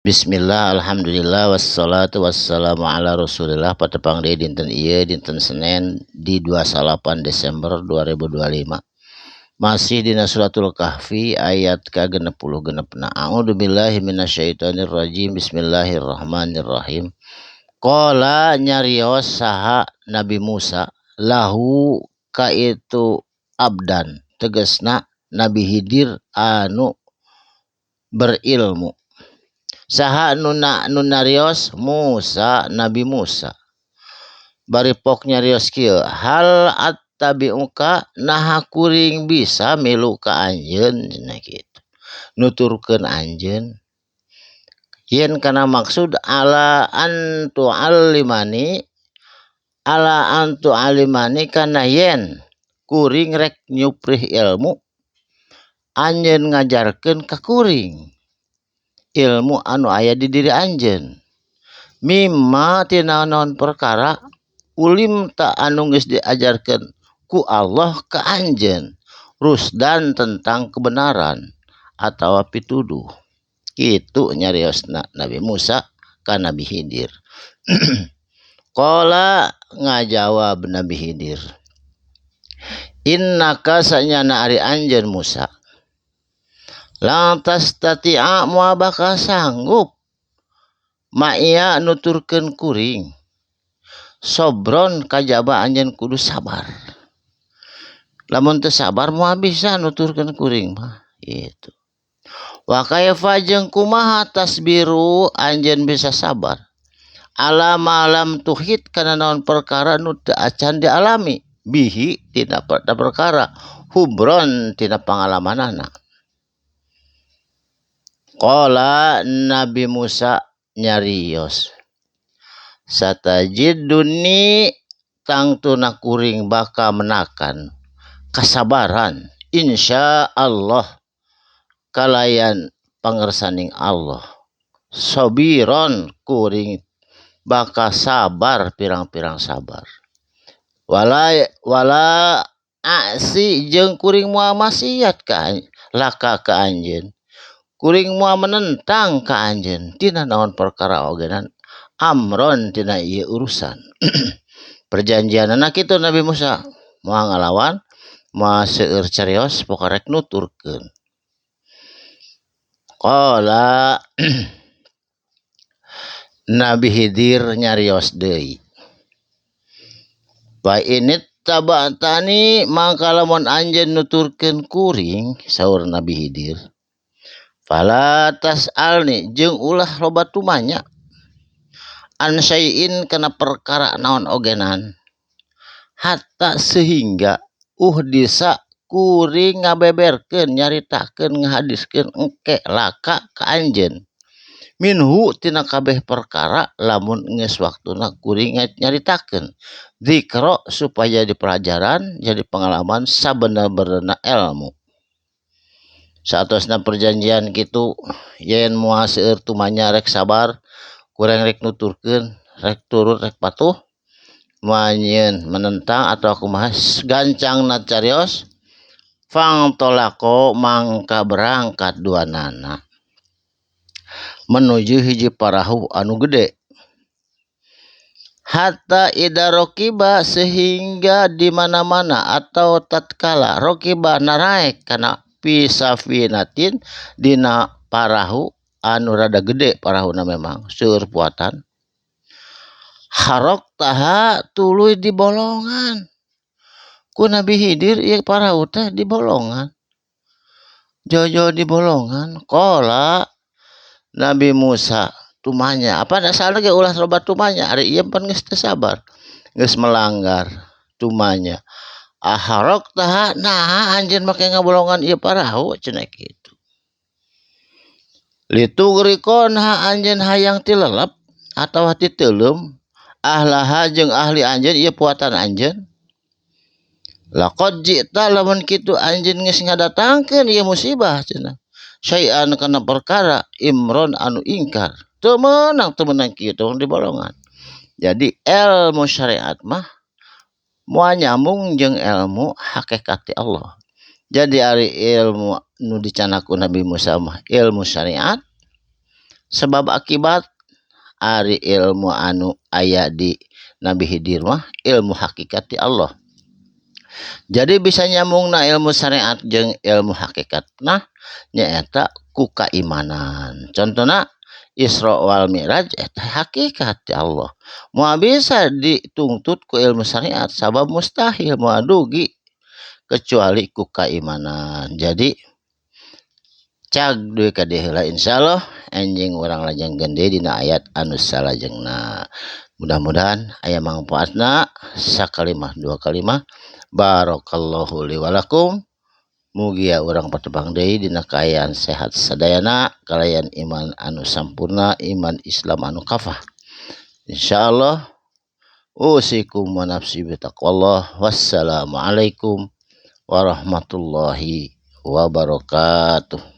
Bismillah, alhamdulillah, wassalatu wassalamu ala rasulillah. Patepang deui dinten ieu, dinten Senin di 28 Desember 2025. Masih dina Suratul Kahfi ayat ka-66na. A'udzubillahi minasyaitonirrajim. Bismillahirrahmanirrahim. Qala, nyarios saha Nabi Musa, lahu ka itu abdan, tegasna Nabi Hidir anu berilmu. Saha nu narios? Musa, Nabi Musa bari pok nyarios kieu, hal attabi'uka, naha kuring bisa milu ka anjeun cenah kitu, nuturkeun anjeun, yen kana maksud ala an tu'allimani, ala an tu'allimani, kana yen kuring rek nyuprih ilmu, anjeun ngajarkeun ka kuring ilmu anu aya di diri anjeun, mimma, tina naon perkara, ulimta, anu geus diajarkeun ku Allah ka anjeun, rusdan, tentang kebenaran atawa pituduh. Kitu nyariosna Nabi Musa ka Nabi Hidir. Qala, ngajawab Nabi Hidir, innaka, sanyana ari anjeun Musa, lan tastati'a, moal bakal sanggup, ma'iya, nuturkeun kuring, sobron, kajaba anjeun kudu sabar. Lamun teu sabar, moal bisa nuturkeun kuring mah gitu. Wa kaifa, jeung kumaha, tasbiru, anjeun bisa sabar, ala ma lam tuhit, kana naon perkara nu teu acan dialami, bihi, tina perkara, khubron, tina pangalamanana. Qala, Nabi Musa nyarios, satajiduni, tangtuna kuring bakal menakan kasabaran, insya Allah, kalayan pangersaning Allah, sobiron, kuring bakal sabar pirang-pirang sabar, wala wala a'si, jeung kuring moal maksiat ka laka, ka anjeun. Kuring moal menentang ka anjeun tina naon perkara ogenan, amron, tina ieu urusan. Perjanjianana kitu. Nabi Musa moal ngalawan, moal seueur carios, pokok rek nuturkeun. Qala, Nabi Hidir nyarios deui, fa inittaba'tani, mangka lamun anjeun nuturkeun kuring, saur Nabi Hidir, fala tas'alni, jeung ulah loba tumanya, an syai'in, kana perkara naon ogenan, hatta, sehingga, uhdisa, kuring ngabeberkeun, nyaritakeun, ngahadiskeun engke, laka, ka anjeun, minhu, tina kabeh perkara, lamun geus waktuna kuring nyaritakeun, dzikra, supaya jadi pelajaran, jadi pengalaman, sabener-benerna ilmu. Saatosna perjanjian kitu, yen moal seueur tumanya, rek sabar, kuring rek nuturkeun, rek turut, rek patuh, moal nyieun menentang atau kumaha. Gancangna carios, fangtholaqo, mangka berangkat duanana menuju hiji parahu anu gede, hatta idza rakiba, sehingga di mana-mana atau tatkala, rakiba, naraek, kana, fi safinatin, dina parahu anu rada gede. Parahuna memang seueur puatan, kharaqtaha, tuluy di bolongan ku Nabi Hidir ieu parahu teh, di bolongan jauh-jauh di bolongan. Qala, Nabi Musa tumanya, apa asalna ge ulah loba tumanya, ari ieu pan geus teu sabar, geus melanggar tumanya. Akharaqtaha, nah anjeun make ngabolongan ieu parahu cenah kitu, litughriqa, nah anjeun hayang tilelep atawa titeuleum, ahlaha, jeung ahli anjeun, ieu puatan anjeun. Laqad ji'ta, lamun kitu anjeun geus ngadatangkeun ieu musibah cenah, syai'an, kana perkara, imron, anu ingkar. Teu meunang, teu meunang kieu tong di bolongan. Jadi ilmu syariat mah moal nyambung jeung ilmu hakikat ti Allah. Jadi ari ilmu nu dicandak ku Nabi Musa mah ilmu syariat. Sebab akibat, ari ilmu anu aya di Nabi Khidir mah ilmu hakikat ti Allah. Jadi bisa nyambungna ilmu syariat jeung ilmu hakikat, nah, nyaeta ku kaimanan. Contohna Isra wal Mi'raj, eta hakikat ti Allah, moal bisa dituntut ku ilmu syariat sabab mustahil, moal dugi kecuali ku kaimanan. Jadi cag dugi ka dieu heula, insyaallah enjing urang lajengkeun deui dina ayat anu salajengna. Mudah-mudahan aya mangfaatna sakalimah dua kalimah. Barakallahu li walakum. Mugia urang patepang deui dina kaayaan sehat sadayana kalayan iman anu sampurna, iman Islam anu kafah, insyaallah. Usikum wa nafsi bitaqwallah. Wassalamualaikum warahmatullahi wabarakatuh.